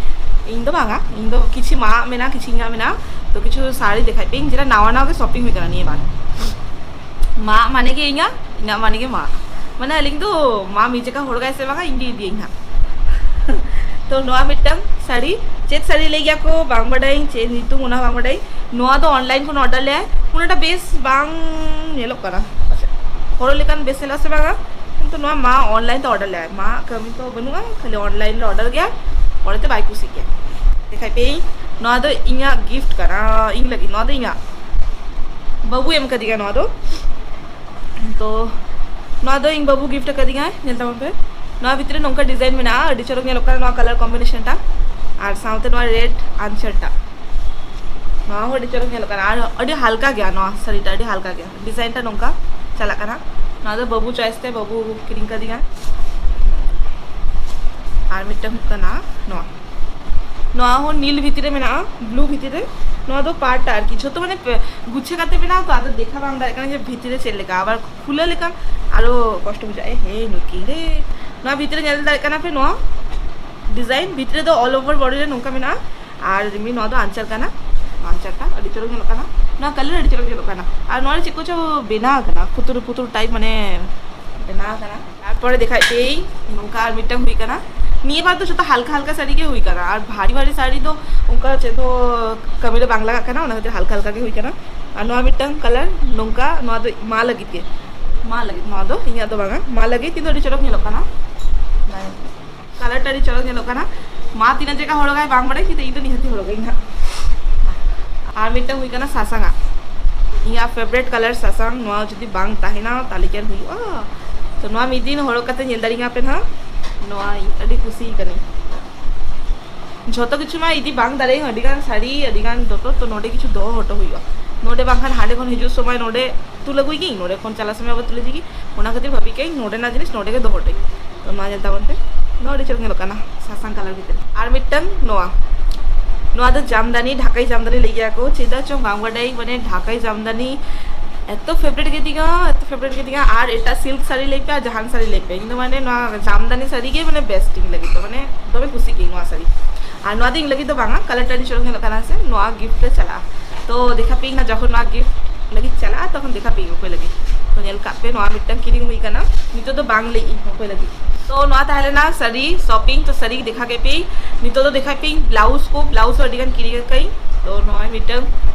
ᱤᱧ ᱫᱚ ᱵᱟᱝᱟ, ᱤᱧ ᱫᱚ ᱠᱤᱪᱷᱩ ᱢᱟ ᱢᱮᱱᱟᱜᱼᱟ, ᱠᱤᱪᱷᱩ ᱤᱧᱟᱹᱜ ᱢᱮᱱᱟᱜᱼᱟ᱾ ᱛᱚ ᱠᱤᱪᱷᱩ ᱥᱟᱹᱲᱤ ᱫᱮᱠᱷᱟᱭ ᱯᱮ ᱤᱧ, ᱡᱮᱴᱟ ᱱᱟᱣᱟ ᱱᱟᱣᱟ ᱜᱮ shopping ᱦᱩᱭ ᱠᱟᱱᱟ ᱱᱤᱭᱟᱹ ᱵᱟᱨ᱾ ᱢᱟ ᱢᱟᱱᱮ ᱜᱮ ᱤᱧᱟᱹᱜ, ᱤᱧᱟᱹᱜ ᱢᱟᱱᱮ ᱜᱮ ᱢᱟ᱾ ᱢᱟᱱᱮ ᱟᱹᱞᱤᱧ ᱫᱚ ᱢᱟ ᱢᱤᱫ ᱡᱟᱭᱜᱟ ᱦᱚᱲ ᱜᱟᱭ ᱥᱮ ᱵᱟᱝᱟ, ᱤᱧ ᱜᱮ ᱤᱫᱤᱭᱟᱹᱧ ᱦᱟᱸᱜ᱾ ᱛᱚ ᱱᱚᱣᱟ ᱢᱤᱫᱴᱟᱝ ᱥᱟᱹᱲᱤ, ᱪᱮᱫ ᱥᱟᱹᱲᱤ ᱞᱟᱹᱭ ᱜᱮᱭᱟ ᱠᱚ ᱵᱟᱝ ᱵᱟᱰᱟᱭᱟᱹᱧ, ᱪᱮᱫ ᱧᱩᱛᱩᱢ ᱚᱱᱟ ᱦᱚᱸ ᱵᱟᱝ ᱵᱟᱰᱟᱭᱟᱹᱧ᱾ ᱱᱚᱣᱟ ᱫᱚ online ᱠᱷᱚᱱ order ᱞᱮᱜᱼᱟᱭ, ᱩᱱᱟᱹᱜᱴᱟ ᱵᱮᱥ ᱵᱟᱝ ᱧᱮᱞᱚᱜ ᱠᱟᱱᱟ᱾ ᱦᱚᱨᱚᱜ ᱞᱮᱠᱷᱟᱱ ᱵᱮᱥ ᱧᱮᱞᱚᱜᱼᱟ ᱥᱮ ᱵᱟᱝᱟ? ᱠᱤᱱᱛᱩ ᱱᱚᱣᱟ ᱢᱟ online ᱛᱮ order ᱞᱮᱜᱼᱟᱭ, ᱢᱟ ᱠᱟᱹᱢᱤ ᱛᱚ ᱵᱟᱹᱱᱩᱜᱼᱟ, ᱠᱷᱟᱹᱞᱤ online ᱞᱮ order ᱜᱮᱭᱟ, ᱯᱚᱨᱮᱛᱮ ᱵᱟᱭ ᱠᱩᱥᱤᱜ ᱜᱮᱭᱟ᱾ ᱫᱮᱠᱷᱟᱭ ᱯᱮ, ᱱᱚᱣᱟ ᱫᱚ ᱤᱧᱟᱹᱜ gift ᱠᱟᱱᱟ, ᱤᱧ ᱞᱟᱹᱜᱤᱫ, ᱱᱚᱣᱟ ᱫᱚ ᱤᱧᱟᱹᱜ, ᱵᱟᱹᱵᱩ ᱮᱢ ᱠᱟᱫᱤᱧᱟ ᱱᱚᱣᱟ ᱫᱚ᱾ ᱛᱚ ᱱᱚᱣᱟ ᱫᱚ ᱤᱧ ᱵᱟᱹᱵᱩ gift ᱟᱠᱟᱫᱤᱧᱟᱭ, ᱧᱮᱞ ᱛᱟᱵᱚᱱ ᱯᱮ᱾ ᱱᱚᱣᱟ ᱵᱷᱤᱛᱨᱤ ᱨᱮ ᱱᱚᱝᱠᱟ design ᱢᱮᱱᱟᱜᱼᱟ, ᱟᱹᱰᱤ ᱪᱚᱨᱚᱠ ᱧᱮᱞᱚᱜ ᱠᱟᱱᱟ ᱱᱚᱣᱟ colour combination ᱴᱟ, ᱟᱨ ᱥᱟᱶᱛᱮ ᱱᱚᱣᱟ red ᱟᱧᱪᱟᱨ ᱴᱟ, ᱱᱚᱣᱟ ᱦᱚᱸ ᱟᱹᱰᱤ ᱪᱚᱨᱚᱠ ᱧᱮᱞᱚᱜ ᱠᱟᱱᱟ᱾ ᱟᱨ ᱟᱹᱰᱤ ᱦᱟᱞᱠᱟ ᱜᱮᱭᱟ ᱱᱚᱣᱟ ᱥᱟᱹᱲᱤᱴᱟ, ᱟᱹᱰᱤ ᱦᱟᱞᱠᱟ ᱜᱮᱭᱟ, design ᱴᱟ ᱱᱚᱝᱠᱟ ᱪᱟᱞᱟᱜ ᱠᱟᱱᱟ᱾ ᱱᱚᱣᱟ ᱫᱚ ᱵᱟᱹᱵᱩ choice ᱛᱮ ᱵᱟᱹᱵᱩ ᱠᱤᱨᱤᱧ ᱠᱟᱫᱤᱧᱟ᱾ ᱟᱨ ᱢᱤᱫᱴᱟᱝ ᱦᱩᱭᱩᱜ ᱠᱟᱱᱟ ᱱᱚᱣᱟ, ᱱᱚᱣᱟ ᱦᱚᱸ নীল ᱵᱷᱤᱛᱤᱨ ᱨᱮ ᱢᱮᱱᱟᱜᱼᱟ, blue ᱵᱷᱤᱛᱤᱨ ᱨᱮ᱾ ᱱᱚᱣᱟ ᱫᱚ ᱯᱟᱴ ᱟᱨᱠᱤ, ᱡᱷᱚᱛᱚ ᱢᱟᱱᱮ ᱯᱮ-, ᱜᱩᱪᱷᱟᱹ ᱠᱟᱛᱮ ᱢᱮᱱᱟᱜᱼᱟ ᱛᱚ, ᱟᱫᱚ ᱫᱮᱠᱷᱟ ᱵᱟᱝ ᱫᱟᱲᱮᱭᱟᱜ ᱠᱟᱱᱟ ᱡᱮ ᱵᱷᱤᱛᱤᱨ ᱨᱮ ᱪᱮᱫ ᱞᱮᱠᱟ, ᱟᱵᱟᱨ ᱠᱷᱩᱞᱟᱹ ᱞᱮᱠᱷᱟᱱ ᱟᱨᱚ ᱠᱚᱥᱴᱚ ᱵᱩᱡᱷᱟᱹᱜᱼᱟ᱾ ᱮ ᱦᱮ ᱱᱩᱠᱤᱱ ᱨᱮ, ᱱᱚᱣᱟ ᱵᱷᱤᱛᱤᱨ ᱨᱮ ᱧᱮᱞ ᱫᱟᱲᱮᱭᱟᱜ ᱠᱟᱱᱟ ᱯᱮ, ᱱᱚᱣᱟ design ᱵᱷᱤᱛᱤᱨ ᱨᱮ ᱫᱚ all over body ᱨᱮ ᱱᱚᱝᱠᱟ ᱢᱮᱱᱟᱜᱼᱟ᱾ ᱟᱨ ᱮᱢᱱᱤ ᱱᱚᱣᱟ ᱫᱚ ᱟᱧᱪᱟᱨ ᱠᱟᱱᱟ, ᱟᱧᱪᱟᱨᱴᱟ ᱟᱹᱰᱤ ᱪᱚᱨᱚᱠ ᱧᱮᱞᱚᱜ ᱠᱟᱱᱟ, ᱱᱚᱣᱟ colour ᱟᱹᱰᱤ ᱪᱚᱨᱚᱠ ᱧᱮᱞᱚᱜ ᱠᱟᱱᱟ᱾ ᱟᱨ ᱱᱚᱣᱟ ᱨᱮ ᱪᱮᱫ ᱠᱚᱪᱚ ᱵᱮᱱᱟᱣ ᱠᱟᱱᱟ, ᱯᱩᱛᱩᱨ ᱯᱩᱛᱩᱨ type ᱢᱟᱱᱮ ᱵᱮᱱᱟᱣ ᱠᱟᱱᱟ᱾ ᱛᱟᱨᱯᱚᱨᱮ ᱫᱮᱠᱷᱟᱭ ᱯᱮᱭᱟᱹᱧ, ᱱᱚᱝᱠᱟ ᱟᱨ ᱢᱤᱫᱴᱟᱝ ᱦᱩᱭ ᱠᱟᱱᱟ᱾ ᱱᱤᱭᱟᱹ ᱵᱟᱨ ᱫᱚ ᱡᱚᱛᱚ ᱦᱟᱞᱠᱟ ᱦᱟᱞᱠᱟ ᱥᱟᱹᱲᱤ ᱜᱮ ᱦᱩᱭ ᱠᱟᱱᱟ, ᱟᱨ ᱵᱷᱟᱨᱤ ᱵᱷᱟᱨᱤ ᱥᱟᱹᱲᱤ ᱫᱚ ᱚᱱᱠᱟ ᱪᱮᱫ ᱦᱚᱸ ᱠᱟᱹᱢᱤ ᱨᱮ ᱵᱟᱝ ᱞᱟᱜᱟᱜ ᱠᱟᱱᱟ, ᱚᱱᱟ ᱠᱷᱟᱹᱛᱤᱨ ᱦᱟᱞᱠᱟ ᱦᱟᱞᱠᱟ ᱜᱮ ᱦᱩᱭ ᱠᱟᱱᱟ᱾ ᱟᱨ ᱱᱚᱣᱟ ᱢᱤᱫᱴᱟᱝ colour ᱱᱚᱝᱠᱟ, ᱱᱚᱣᱟ ᱫᱚ ᱢᱟ ᱞᱟᱹᱜᱤᱫ ᱜᱮ, ᱢᱟ ᱞᱟᱹᱜᱤᱫ, ᱱᱚᱣᱟ ᱫᱚ ᱤᱧᱟᱹᱜ ᱫᱚ ᱵᱟᱝᱟ, ᱢᱟ ᱞᱟᱹᱜᱤᱫ, ᱠᱤᱱᱛᱩ ᱟᱹᱰᱤ ᱪᱚᱨᱚᱠ ᱧᱮᱞᱚᱜ ᱠᱟᱱᱟ᱾ Colour ᱴᱟ ᱟᱹᱰᱤ ᱪᱚᱨᱚᱠ ᱧᱮᱞᱚᱜ ᱠᱟᱱᱟ᱾ ᱢᱟ ᱛᱤᱱᱟᱹᱜ ᱡᱟᱭᱜᱟ ᱦᱚᱨᱚᱜᱟᱭ ᱵᱟᱝ ᱵᱟᱲᱟᱭ, ᱠᱤᱱᱛᱩ ᱤᱧ ᱫᱚ ᱱᱤᱦᱟᱹᱛᱤ ᱦᱚᱨᱚᱜᱟᱹᱧ ᱦᱟᱸᱜ᱾ ᱟᱨ ᱢᱤᱫᱴᱟᱝ ᱦᱩᱭ ᱠᱟᱱᱟ ᱥᱟᱥᱟᱝᱟᱜ, ᱤᱧᱟᱹᱜ favourite colour ᱥᱟᱥᱟᱝ᱾ ᱱᱚᱣᱟ ᱡᱩᱫᱤ ᱵᱟᱝ ᱛᱟᱦᱮᱱᱟ ᱛᱟᱦᱞᱮ ᱪᱮᱫ ᱦᱩᱭᱩᱜᱼᱟ? ᱛᱚ ᱱᱚᱣᱟ ᱢᱤᱫ ᱫᱤᱱ ᱦᱚᱨᱚᱜ ᱠᱟᱛᱮ ᱧᱮᱞ ᱫᱟᱲᱮᱧᱟ ᱯᱮ ᱱᱟᱦᱟᱜ᱾ ᱱᱚᱣᱟ ᱤᱧ ᱟᱹᱰᱤ ᱠᱩᱥᱤ ᱠᱟᱹᱱᱟᱹᱧ᱾ ᱡᱷᱚᱛᱚ ᱠᱤᱪᱷᱩ ᱢᱟ ᱤᱫᱤ ᱵᱟᱝ ᱫᱟᱲᱮᱭᱟᱜᱼᱟ, ᱟᱹᱰᱤ ᱜᱟᱱ ᱥᱟᱹᱲᱤ, ᱟᱹᱰᱤ ᱜᱟᱱ ᱫᱚᱛᱚ, ᱛᱚ ᱱᱚᱰᱮ ᱠᱤᱪᱷᱩ ᱫᱚᱦᱚ ᱦᱚᱴᱚ ᱦᱩᱭᱩᱜᱼᱟ᱾ ᱱᱚᱰᱮ ᱵᱟᱝᱠᱷᱟᱱ ᱦᱟᱸᱰᱮ ᱠᱷᱚᱱ ᱦᱤᱡᱩᱜ ᱥᱚᱢᱚᱭ ᱱᱚᱰᱮ ᱛᱩᱞ ᱟᱹᱜᱩᱭ ᱜᱤᱧ, ᱱᱚᱰᱮ ᱠᱷᱚᱱ ᱪᱟᱞᱟᱜ ᱥᱚᱢᱚᱭ ᱟᱵᱟᱨ ᱛᱩᱞ ᱤᱫᱤ ᱜᱤᱧ᱾ ᱚᱱᱟ ᱠᱷᱟᱹᱛᱤᱨ ᱵᱷᱟᱵᱤ ᱠᱮᱫᱟᱹᱧ ᱱᱚᱰᱮᱱᱟᱜ ᱡᱤᱱᱤᱥ ᱱᱚᱰᱮ ᱜᱮ ᱫᱚᱦᱚ ᱦᱚᱴᱚ ᱠᱟᱜ ᱤᱧ᱾ ᱛᱚ ᱱᱚᱣᱟ ᱧᱮᱞ ᱛᱟᱵᱚᱱ ᱯᱮ, ᱱᱚᱣᱟ ᱟᱹᱰᱤ ᱪᱚᱨᱚᱠ ᱧᱮᱞᱚᱜ ᱠᱟᱱᱟ ᱥᱟᱥᱟᱝ ᱠᱟᱞᱟᱨ ᱵᱷᱤᱛᱤᱨ ᱨᱮ᱾ ᱟᱨ ᱢᱤᱫᱴᱟᱝ ᱱᱚᱣᱟ, ᱱᱚᱣᱟ ᱫᱚ ᱡᱟᱢᱫᱟᱱᱤ, ᱰᱷᱟᱠᱟᱭ ᱡᱟᱢᱫᱟᱱᱤ ᱞᱟᱹᱭ ᱜᱮᱭᱟ ᱠᱚ, ᱪᱮᱫᱟᱜ ᱪᱚᱝ ᱵᱟᱝ ᱵᱟᱰᱟᱭ, ᱢᱟᱱᱮ ᱰᱷᱟᱠᱟᱭ ᱡᱟᱢᱫᱟᱱᱤ ᱮᱛᱚ ᱯᱷᱮᱵᱨᱮᱴ ᱜᱮᱛᱤᱧᱟ, ᱮᱛᱚ ᱯᱷᱮᱵᱨᱮᱴ ᱜᱮᱛᱤᱧᱟ᱾ ᱟᱨ ᱮᱴᱟᱜ ᱥᱤᱞᱠ ᱥᱟᱹᱲᱤ ᱞᱟᱹᱭ ᱯᱮ ᱟᱨ ᱡᱟᱦᱟᱱ ᱥᱟᱹᱲᱤ ᱞᱟᱹᱭ ᱯᱮ, ᱤᱧ ᱫᱚ ᱢᱟᱱᱮ ᱱᱚᱣᱟ ᱡᱟᱢᱫᱟᱱᱤ ᱥᱟᱹᱲᱤ ᱜᱮ ᱢᱟᱱᱮ ᱵᱮᱥᱴ ᱤᱧ ᱞᱟᱹᱜᱤᱫ ᱫᱚ, ᱢᱟᱱᱮ ᱫᱚᱢᱮ ᱠᱩᱥᱤ ᱜᱮ ᱱᱚᱣᱟ ᱥᱟᱹᱲᱤ᱾ ᱟᱨ ᱱᱚᱣᱟ ᱫᱚ ᱤᱧ ᱞᱟᱹᱜᱤᱫ ᱫᱚ ᱵᱟᱝᱟ, ᱠᱟᱞᱟᱨ ᱴᱟ ᱟᱹᱰᱤ ᱪᱚᱨᱚᱠ ᱧᱮᱞᱚᱜ ᱠᱟᱱᱟ ᱥᱮ, ᱱᱚᱣᱟ ᱜᱤᱯᱷᱴ ᱨᱮ ᱪᱟᱞᱟᱜᱼᱟ᱾ ᱛᱚ ᱫᱮᱠᱷᱟ ᱯᱮᱭᱟᱹᱧ ᱱᱟ ᱡᱚᱠᱷᱚᱱ ᱱᱚᱣᱟ ᱜᱤᱯᱷᱴ ᱞᱟᱹᱜᱤᱫ ᱪᱟᱞᱟᱜᱼᱟ, ᱛᱚᱠᱷᱚᱱ ᱫᱮᱠᱷᱟ ᱯᱮᱭᱟᱹᱧ ᱚᱠᱚᱭ ᱞᱟᱹᱜᱤᱫ᱾ ᱛᱚ ᱧᱮᱞ ᱠᱟᱜ ᱯᱮ, ᱱᱚᱣᱟ ᱢᱤᱫᱴᱟᱝ ᱠᱤᱨᱤᱧ ᱦᱩᱭ ᱠᱟᱱᱟ, ᱱᱤᱛᱚᱜ ᱫᱚ ᱵᱟᱝ ᱞᱟᱹᱭ ᱤᱧ ᱚᱠᱚᱭ ᱞᱟᱹᱜᱤᱫ᱾ ᱛᱚ ᱱᱚᱣᱟ ᱛᱟᱦᱮᱸ ᱞᱮᱱᱟ ᱥᱟᱹᱲᱤ ᱥᱚᱯᱤᱝ, ᱛᱚ ᱥᱟᱹᱲᱤ ᱫᱮᱠᱷᱟ ᱠᱮᱫ ᱯᱮᱭᱟᱹᱧ᱾ ᱱᱤᱛᱚᱜ ᱫᱚ ᱫᱮᱠᱷᱟ ᱯᱮᱭᱟᱹᱧ ᱵᱞᱟᱣᱩᱡᱽ ᱠᱚ, ᱵᱞᱟᱣᱩᱡᱽ ᱦᱚᱸ ᱟᱹᱰᱤ ᱜᱟᱱ ᱠᱤᱨᱤᱧ ᱟᱠᱟᱫᱟᱹᱧ᱾ ᱛᱚ ᱱᱚᱜᱼᱚᱭ ᱢᱤᱫᱴᱟᱝ,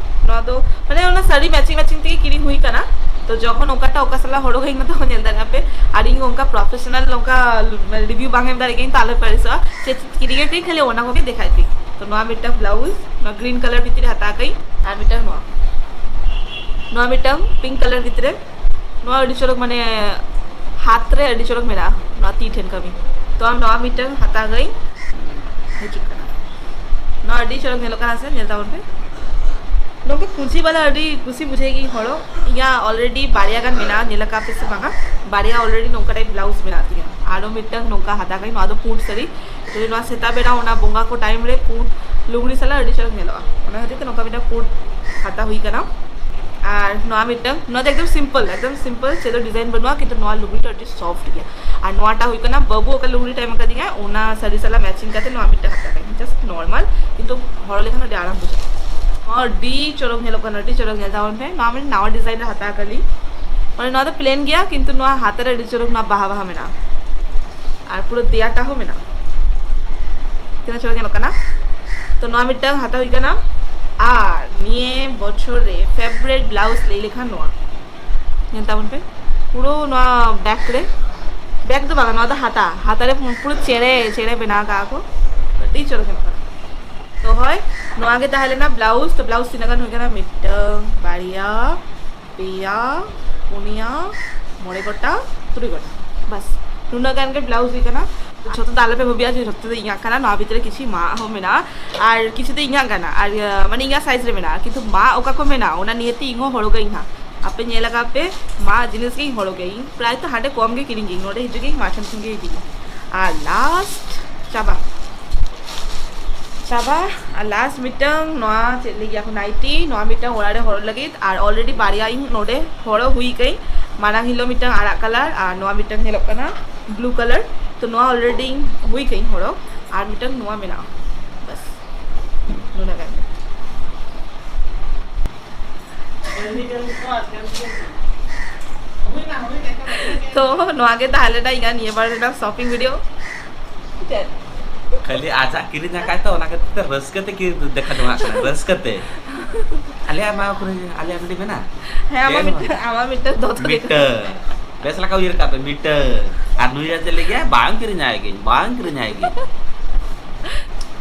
ᱱᱚᱣᱟ ᱫᱚ ᱢᱟᱱᱮ ᱚᱱᱟ ᱥᱟᱹᱲᱤ ᱢᱮᱪᱤᱝ ᱢᱮᱪᱤᱝ ᱛᱮᱜᱮ ᱠᱤᱨᱤᱧ ᱦᱩᱭ ᱠᱟᱱᱟ᱾ ᱛᱚ ᱡᱚᱠᱷᱚᱱ ᱚᱠᱟᱴᱟᱜ ᱚᱠᱟ ᱥᱟᱞᱟᱜ ᱦᱚᱨᱚᱜ ᱦᱩᱭ ᱠᱟᱱᱟ ᱛᱚᱠᱷᱚᱱ ᱧᱮᱞ ᱫᱟᱲᱮᱭᱟᱜ ᱯᱮ᱾ ᱟᱨ ᱤᱧ ᱚᱱᱠᱟ ᱯᱨᱚᱯᱷᱮᱥᱚᱱᱟᱞ ᱚᱱᱠᱟ ᱨᱤᱵᱷᱤᱭᱩ ᱵᱟᱝ ᱮᱢ ᱫᱟᱲᱮᱭᱟᱜ ᱜᱤᱧ, ᱛᱚ ᱟᱞᱚ ᱯᱮ ᱟᱹᱲᱤᱥᱚᱜᱼᱟ᱾ ᱪᱮᱫ ᱠᱤᱨᱤᱧ ᱟᱠᱟᱫᱟᱹᱧ ᱠᱷᱟᱹᱞᱤ ᱚᱱᱟ ᱠᱚᱜᱮ ᱫᱮᱠᱷᱟᱭ ᱯᱮ᱾ ᱛᱚ ᱱᱚᱣᱟ ᱢᱤᱫᱴᱟᱝ ᱵᱞᱟᱣᱩᱡᱽ, ᱱᱚᱣᱟ ᱜᱨᱤᱱ ᱠᱟᱞᱟᱨ ᱵᱷᱤᱛᱤᱨ ᱨᱮ ᱦᱟᱛᱟᱣ ᱟᱠᱟᱫᱟᱹᱧ᱾ ᱟᱨ ᱢᱤᱫᱴᱟᱝ ᱱᱚᱣᱟ, ᱱᱚᱣᱟ ᱢᱤᱫᱴᱟᱝ ᱯᱤᱝᱠ ᱠᱟᱞᱟᱨ ᱵᱷᱤᱛᱨᱤ ᱨᱮ, ᱱᱚᱣᱟ ᱟᱹᱰᱤ ᱪᱚᱨᱚᱠ, ᱢᱟᱱᱮ ᱦᱟᱛ ᱨᱮ ᱟᱹᱰᱤ ᱪᱚᱨᱚᱠ ᱢᱮᱱᱟᱜᱼᱟ ᱱᱚᱣᱟ ᱛᱤ ᱴᱷᱮᱱ ᱠᱟᱹᱢᱤ᱾ ᱛᱚ ᱟᱢ ᱱᱚᱣᱟ ᱢᱤᱫᱴᱟᱝ ᱦᱟᱛᱟᱣ ᱟᱠᱟᱫᱟᱹᱧ᱾ ᱦᱤᱡᱩᱜ ᱠᱟᱱᱟ, ᱱᱚᱣᱟ ᱟᱹᱰᱤ ᱪᱚᱨᱚᱠ ᱧᱮᱞᱚᱜ ᱠᱟᱱᱟ ᱥᱮ, ᱧᱮᱞ ᱛᱟᱵᱚᱱ ᱯᱮ᱾ ᱱᱚᱝᱠᱟ ᱠᱩᱧᱪᱤ ᱵᱟᱞᱟ ᱟᱹᱰᱤ ᱠᱩᱥᱤ ᱵᱩᱡᱷᱟᱹᱣ ᱜᱤᱧ ᱦᱚᱨᱚᱜ᱾ ᱤᱧᱟᱹᱜ ᱚᱞᱨᱮᱰᱤ ᱵᱟᱨᱭᱟ ᱜᱟᱱ ᱢᱮᱱᱟᱜᱼᱟ, ᱧᱮᱞ ᱟᱠᱟᱫ ᱯᱮ ᱥᱮ ᱵᱟᱝᱟ? ᱵᱟᱨᱭᱟ ᱚᱞᱨᱮᱰᱤ ᱱᱚᱝᱠᱟ ᱴᱟᱭᱤᱯ ᱵᱞᱟᱣᱩᱡᱽ ᱢᱮᱱᱟᱜ ᱛᱤᱧᱟ᱾ ᱟᱨᱚ ᱢᱤᱫᱴᱟᱝ ᱱᱚᱝᱠᱟ ᱦᱟᱛᱟᱣ ᱠᱟᱜ ᱤᱧ, ᱱᱚᱣᱟ ᱫᱚ ᱯᱩᱸᱰ ᱥᱟᱹᱲᱤ᱾ ᱮᱠᱪᱩᱭᱮᱞᱤ ᱱᱚᱣᱟ ᱥᱮᱛᱟᱜ ᱵᱮᱲᱟ ᱚᱱᱟ ᱵᱚᱸᱜᱟ ᱠᱚ ᱴᱟᱭᱤᱢ ᱨᱮ ᱯᱩᱸᱰ ᱞᱩᱜᱽᱲᱤ ᱥᱟᱞᱟᱜ ᱟᱹᱰᱤ ᱪᱚᱨᱚᱠ ᱧᱮᱞᱚᱜᱼᱟ, ᱚᱱᱟ ᱠᱷᱟᱹᱛᱤᱨ ᱛᱮ ᱱᱚᱝᱠᱟ ᱢᱤᱫᱴᱟᱝ ᱯᱩᱸᱰ ᱦᱟᱛᱟᱣ ᱦᱩᱭ ᱠᱟᱱᱟ᱾ ᱟᱨ ᱱᱚᱣᱟ ᱢᱤᱫᱴᱟᱝ, ᱱᱚᱣᱟ ᱫᱚ ᱮᱠᱫᱚᱢ ᱥᱤᱢᱯᱚᱞ, ᱮᱠᱫᱚᱢ ᱥᱤᱢᱯᱚᱞ, ᱪᱮᱫ ᱦᱚᱸ ᱰᱤᱡᱟᱭᱤᱱ ᱵᱟᱹᱱᱩᱜᱼᱟ, ᱠᱤᱱᱛᱩ ᱱᱚᱣᱟ ᱞᱩᱜᱽᱲᱤ ᱫᱚ ᱟᱹᱰᱤ ᱥᱚᱯᱷᱴ ᱜᱮᱭᱟ᱾ ᱟᱨ ᱱᱚᱣᱟᱴᱟᱜ ᱦᱩᱭᱩᱜ ᱠᱟᱱᱟ ᱵᱟᱹᱵᱩ ᱚᱠᱟ ᱞᱩᱜᱽᱲᱤ ᱴᱟᱭᱤᱢ ᱟᱠᱟᱫᱤᱧᱟ, ᱚᱱᱟ ᱥᱟᱹᱲᱤ ᱥᱟᱞᱟᱜ ᱢᱮᱪᱤᱝ ᱠᱟᱛᱮ ᱱᱚᱣᱟ ᱢᱤᱫᱴᱟᱝ ᱦᱟᱛᱟᱣ ᱠᱟᱜ ᱤᱧ, ᱡᱟᱥᱴ ᱱᱚᱨᱢᱟᱞ, ᱠᱤᱱᱛᱩ ᱦᱚᱨᱚᱜ ᱞᱮᱠᱷᱟᱱ ᱟᱹᱰᱤ ᱟᱨᱟᱢ ᱵᱩᱡᱷᱟᱹᱜᱼᱟ᱾ ᱱᱚᱣᱟ ᱟᱹᱰᱤ ᱪᱚᱨᱚᱠ ᱧᱮᱞᱚᱜ ᱠᱟᱱᱟ, ᱟᱹᱰᱤ ᱪᱚᱨᱚᱠ ᱧᱮᱞ ᱛᱟᱵᱚᱱ ᱯᱮ᱾ ᱱᱚᱣᱟ ᱢᱤᱫ ᱱᱟᱣᱟ ᱰᱤᱡᱟᱭᱤᱱ ᱨᱮ ᱦᱟᱛᱟᱣ ᱠᱟᱜ ᱞᱤᱧ, ᱢᱟᱱᱮ ᱱᱚᱣᱟ ᱫᱚ ᱯᱞᱮᱱ ᱜᱮᱭᱟ, ᱠᱤᱱᱛᱩ ᱱᱚᱣᱟ ᱦᱟᱛᱮ ᱨᱮ ᱟᱹᱰᱤ ᱪᱚᱨᱚᱠ ᱱᱚᱣᱟ ᱵᱟᱦᱟ ᱵᱟᱦᱟ ᱢᱮᱱᱟᱜᱼᱟ᱾ ᱟᱨ ᱯᱩᱨᱟᱹ ᱫᱮᱭᱟᱴᱟ ᱦᱚᱸ ᱢᱮᱱᱟᱜᱼᱟ, ᱛᱤᱱᱟᱹᱜ ᱪᱚᱨᱚᱠ ᱧᱮᱞᱚᱜ ᱠᱟᱱᱟ᱾ ᱛᱚ ᱱᱚᱣᱟ ᱢᱤᱫᱴᱟᱝ ᱦᱟᱛᱟᱣ ᱦᱩᱭ ᱠᱟᱱᱟ᱾ ᱟᱨ ᱱᱤᱭᱟᱹ ᱵᱚᱪᱷᱚᱨ ᱨᱮ ᱯᱷᱮᱵᱨᱮᱴ ᱵᱞᱟᱣᱩᱡᱽ ᱞᱟᱹᱭ ᱞᱮᱠᱷᱟᱱ ᱱᱚᱣᱟ, ᱧᱮᱞ ᱛᱟᱵᱚᱱ ᱯᱮ, ᱯᱩᱨᱟᱹ ᱱᱚᱣᱟ ᱵᱮᱠ ᱨᱮ, ᱵᱮᱠ ᱫᱚ ᱵᱟᱝ, ᱱᱚᱣᱟ ᱫᱚ ᱦᱟᱛᱟ, ᱦᱟᱛᱟ ᱨᱮ ᱯᱩᱨᱟᱹ ᱪᱮᱬᱮ ᱪᱮᱬᱮ ᱵᱮᱱᱟᱣ ᱠᱟᱜᱼᱟ ᱠᱚ, ᱟᱹᱰᱤ ᱪᱚᱨᱚᱠ ᱧᱮᱞᱚᱜ ᱠᱟᱱᱟ᱾ ᱛᱚ ᱦᱳᱭ, ᱱᱚᱣᱟ ᱜᱮ ᱛᱟᱦᱮᱸ ᱞᱮᱱᱟ ᱵᱞᱟᱣᱩᱡᱽ᱾ ᱛᱚ ᱵᱞᱟᱣᱩᱡᱽ ᱛᱤᱱᱟᱹᱜ ᱜᱟᱱ ᱦᱩᱭ ᱠᱟᱱᱟ? ᱢᱤᱫᱴᱟᱝ, ᱵᱟᱨᱭᱟ, ᱯᱮᱭᱟ, ᱯᱩᱱᱭᱟ, ᱢᱚᱬᱮ ᱜᱚᱴᱟᱝ, ᱛᱩᱨᱩᱭ ᱜᱚᱴᱟᱝ, ᱵᱟᱥ ᱱᱩᱱᱟᱹᱜ ᱜᱟᱱ ᱜᱮ ᱵᱞᱟᱣᱩᱡᱽ ᱦᱩᱭ ᱠᱟᱱᱟ᱾ ᱡᱷᱚᱛᱚ ᱫᱚ ᱟᱞᱚᱯᱮ ᱵᱷᱟᱹᱵᱤᱭᱟ ᱡᱮ ᱡᱷᱚᱛᱚ ᱫᱚ ᱤᱧᱟᱹᱜ ᱠᱟᱱᱟ, ᱱᱚᱣᱟ ᱵᱷᱤᱛᱨᱤ ᱨᱮ ᱠᱤᱪᱷᱩ ᱢᱟᱜ ᱦᱚᱸ ᱢᱮᱱᱟᱜᱼᱟ, ᱟᱨ ᱠᱤᱪᱷᱩ ᱫᱚ ᱤᱧᱟᱹᱜ ᱠᱟᱱᱟ, ᱟᱨ ᱤᱭᱟᱹ, ᱢᱟᱱᱮ ᱤᱧᱟᱹᱜ ᱥᱟᱭᱤᱡᱽ ᱨᱮ ᱢᱮᱱᱟᱜᱼᱟ, ᱠᱤᱱᱛᱩ ᱢᱟᱜ ᱚᱠᱟ ᱠᱚ ᱢᱮᱱᱟᱜᱼᱟ ᱚᱱᱟ ᱱᱤᱭᱮᱛᱮ ᱤᱧ ᱦᱚᱸ ᱦᱚᱨᱚᱜᱟᱹᱧ ᱦᱟᱸᱜ᱾ ᱟᱯᱮ ᱧᱮᱞ ᱟᱠᱟᱫ ᱯᱮ, ᱢᱟᱜ ᱡᱤᱱᱤᱥ ᱜᱮ ᱤᱧ ᱦᱚᱨᱚᱜᱟᱹᱧ, ᱯᱨᱟᱭ ᱛᱚ ᱦᱟᱸᱰᱮ ᱠᱚᱢ ᱜᱮ ᱠᱤᱨᱤᱧ ᱜᱮ, ᱱᱚᱰᱮ ᱦᱤᱡᱩᱜ ᱜᱮ ᱤᱧ ᱢᱟᱜ ᱴᱷᱮᱱ ᱠᱷᱚᱱ ᱜᱮ ᱤᱫᱤᱭᱟ᱾ ᱟᱨ ᱞᱟᱥᱴ ᱪᱟᱵᱟ, ᱪᱟᱵᱟ᱾ ᱟᱨ ᱞᱟᱥᱴ ᱢᱤᱫᱴᱟᱝ ᱱᱚᱣᱟ ᱪᱮᱫ ᱞᱟᱹᱜᱤᱫ ᱟᱠᱚ ᱱᱟᱭᱴᱤ, ᱱᱚᱣᱟ ᱢᱤᱫᱴᱟᱝ ᱚᱲᱟᱜ ᱨᱮ ᱦᱚᱨᱚᱜ ᱞᱟᱹᱜᱤᱫ, ᱟᱨ ᱚᱞᱨᱮᱰᱤ ᱵᱟᱨᱭᱟ ᱤᱧ ᱱᱚᱰᱮ ᱦᱚᱨᱚᱜ ᱦᱩᱭ ᱠᱟᱹᱧ᱾ ᱢᱟᱲᱟᱝ ᱦᱤᱞᱳᱜ ᱢᱤᱫᱴᱟᱝ ᱟᱨᱟᱜ ᱠᱟᱞᱟᱨ ᱟᱨ ᱱᱚᱣᱟ ᱢᱤᱫᱴᱟᱝ ᱧᱮᱞᱚᱜ ᱠᱟᱱᱟ ᱵᱞᱩ ᱠᱟᱞᱟᱨ᱾ ᱛᱚ ᱱᱚᱣᱟ ᱚᱞᱨᱮᱰᱤ ᱦᱩᱭ ᱠᱟᱹᱧ ᱦᱚᱨᱚᱜ, ᱟᱨ ᱢᱤᱫᱴᱟᱝ ᱱᱚᱣᱟ ᱢᱮᱱᱟᱜᱼᱟ, ᱵᱟᱥ ᱱᱩᱱᱟᱹᱜ ᱜᱟᱱ ᱜᱮ᱾ ᱛᱚ ᱱᱚᱣᱟ ᱜᱮ ᱛᱟᱦᱮᱸ ᱞᱮᱱᱟ ᱤᱧᱟᱹᱜ ᱱᱤᱭᱟᱹ ᱵᱟᱨ ᱨᱮᱱᱟᱜ ᱥᱚᱯᱤᱝ ᱵᱷᱤᱰᱤᱭᱳ᱾ ᱠᱷᱟᱹᱞᱤ ᱟᱡᱟᱜ ᱠᱤᱨᱤᱧ ᱟᱠᱟᱫ ᱛᱚ, ᱚᱱᱟ ᱠᱷᱟᱹᱛᱤᱨ ᱛᱮ ᱨᱟᱹᱥᱠᱟᱹ ᱛᱮ ᱠᱤ-, ᱫᱮᱠᱷᱟ ᱡᱚᱝᱟᱜ ᱠᱟᱱᱟ, ᱨᱟᱹᱥᱠᱟᱹ ᱛᱮ᱾ ᱟᱞᱮᱭᱟᱜ ᱢᱟ ᱠᱚᱨᱮ, ᱟᱞᱮᱭᱟᱜ ᱱᱚᱰᱮ ᱢᱮᱱᱟᱜ᱾ ᱦᱮᱸ, ᱟᱢᱟᱜ ᱢᱤᱫᱴᱟᱝ, ᱟᱢᱟᱜ ᱢᱤᱫᱴᱟᱝ ᱫᱚᱛᱚ ᱫᱮᱠᱷᱟ᱾ ᱢᱤᱫᱴᱟᱝ᱾ ᱵᱮᱥ ᱞᱮᱠᱟ ᱩᱭᱦᱟᱹᱨ ᱠᱟᱜ ᱯᱮ, ᱢᱤᱫᱴᱟᱝ᱾ ᱟᱨ ᱱᱩᱭᱟᱜ ᱪᱮᱫ ᱞᱟᱹᱜᱤᱫ? ᱵᱟᱝ ᱠᱤᱨᱤᱧ ᱟᱭ ᱜᱤᱧ, ᱵᱟᱝ ᱠᱤᱨᱤᱧ ᱟᱭ ᱜᱤᱧ᱾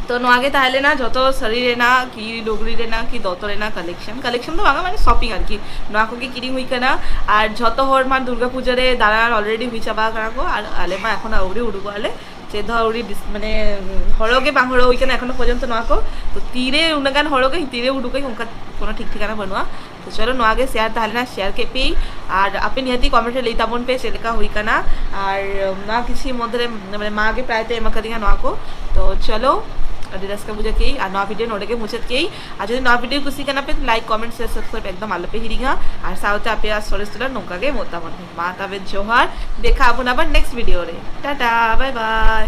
ᱛᱚ ᱱᱚᱣᱟ ᱜᱮ ᱛᱟᱦᱮᱸ ᱞᱮᱱᱟ ᱡᱷᱚᱛᱚ ᱥᱟᱹᱲᱤ ᱨᱮᱱᱟᱜ ᱠᱤ ᱞᱩᱜᱽᱲᱤ ᱨᱮᱱᱟᱜ ᱠᱤ ᱫᱚᱛᱚ ᱨᱮᱱᱟᱜ ᱠᱟᱞᱮᱠᱥᱚᱱ᱾ ᱠᱟᱞᱮᱠᱥᱚᱱ ᱫᱚ ᱵᱟᱝᱟ, ᱢᱟᱱᱮ ᱥᱚᱯᱤᱝ ᱟᱨᱠᱤ᱾ ᱱᱚᱣᱟ ᱠᱚᱜᱮ ᱠᱤᱨᱤᱧ ᱦᱩᱭ ᱠᱟᱱᱟ᱾ ᱟᱨ ᱡᱷᱚᱛᱚ ᱦᱚᱲ ᱢᱟ ᱫᱩᱨᱜᱟ ᱯᱩᱡᱟᱹ ᱨᱮ ᱫᱟᱬᱟᱱ ᱚᱞᱨᱮᱰᱤ ᱦᱩᱭ ᱪᱟᱵᱟ ᱟᱠᱟᱱᱟ ᱠᱚ, ᱟᱨ ᱟᱞᱮ ᱢᱟ ᱮᱠᱷᱚᱱ ᱟᱹᱣᱨᱤ ᱩᱰᱩᱠᱚᱜ ᱟᱞᱮ᱾ ᱪᱮᱫ ᱦᱚᱸ ᱟᱹᱣᱨᱤ ᱰᱤᱥ-, ᱢᱟᱱᱮ ᱦᱚᱲᱚ ᱜᱮ ᱵᱟᱝ ᱦᱚᱲᱚ ᱦᱩᱭ ᱠᱟᱱᱟ ᱮᱠᱷᱚᱱᱚ ᱯᱚᱨᱡᱚᱱᱛᱚ ᱱᱚᱣᱟ ᱠᱚ᱾ ᱛᱚ ᱛᱤᱨᱮ ᱩᱱᱟᱹᱜ ᱜᱟᱱ ᱦᱚᱲᱚ ᱜᱟᱹᱧ, ᱛᱤᱨᱮ ᱩᱰᱩᱠᱟᱹᱧ, ᱚᱱᱠᱟ ᱠᱳᱱᱳ ᱴᱷᱤᱠ ᱴᱷᱤᱠᱟᱹᱱᱟ ᱵᱟᱹᱱᱩᱜᱼᱟ᱾ ᱛᱚ ᱪᱚᱞᱚ, ᱱᱚᱣᱟ ᱜᱮ ᱥᱮᱭᱟᱨ ᱛᱟᱦᱮᱸ ᱞᱮᱱᱟ, ᱥᱮᱭᱟᱨ ᱠᱮᱫ ᱯᱮ᱾ ᱟᱨ ᱟᱯᱮ ᱱᱤᱦᱟᱹᱛᱤ ᱠᱚᱢᱮᱱᱴ ᱨᱮ ᱞᱟᱹᱭ ᱛᱟᱵᱚᱱ ᱯᱮ ᱪᱮᱫ ᱞᱮᱠᱟ ᱦᱩᱭ ᱠᱟᱱᱟ᱾ ᱟᱨ ᱱᱚᱣᱟ ᱠᱤᱪᱷᱩ ᱢᱚᱫᱽᱫᱷᱮ ᱨᱮ, ᱢᱟᱱᱮ ᱢᱟ ᱜᱮ ᱯᱨᱟᱭ ᱛᱮ ᱮᱢ ᱟᱠᱟᱫᱤᱧᱟ ᱱᱚᱣᱟ ᱠᱚ᱾ ᱛᱚ ᱪᱚᱞᱚ, ᱟᱹᱰᱤ ᱨᱟᱹᱥᱠᱟᱹ ᱵᱩᱡᱷᱟᱹᱣ ᱠᱮᱫ ᱟᱨ ᱱᱚᱣᱟ ᱵᱷᱤᱰᱤᱭᱳ ᱱᱚᱰᱮ ᱜᱮ ᱢᱩᱪᱟᱹᱫ ᱠᱮᱫ᱾ ᱟᱨ ᱡᱩᱫᱤ ᱱᱚᱣᱟ ᱵᱷᱤᱰᱤᱭᱳ ᱠᱩᱥᱤ ᱠᱟᱱᱟ ᱯᱮ, ᱞᱟᱭᱤᱠ, ᱠᱚᱢᱮᱱᱴ, ᱥᱮᱭᱟᱨ, ᱥᱟᱵᱥᱠᱨᱟᱭᱤᱵ ᱮᱠᱫᱚᱢ ᱟᱞᱚᱯᱮ ᱦᱤᱲᱤᱧᱟ᱾ ᱟᱨ ᱥᱟᱶᱛᱮ ᱟᱯᱮᱭᱟᱜ ᱥᱚᱨᱮᱥ ᱫᱩᱞᱟᱹᱲ ᱱᱚᱝᱠᱟ ᱜᱮ ᱮᱢᱚᱜ ᱛᱟᱵᱚᱱ ᱯᱮ᱾ ᱢᱟ ᱛᱚᱵᱮ ᱡᱚᱦᱟᱨ, ᱫᱮᱠᱷᱟ ᱟᱵᱚᱱ ᱟᱵᱟᱨ ᱱᱮᱠᱥᱴ ᱵᱷᱤᱰᱤᱭᱳ ᱨᱮ᱾ ᱴᱟᱴᱟ, ᱵᱟᱭ ᱵᱟᱭ᱾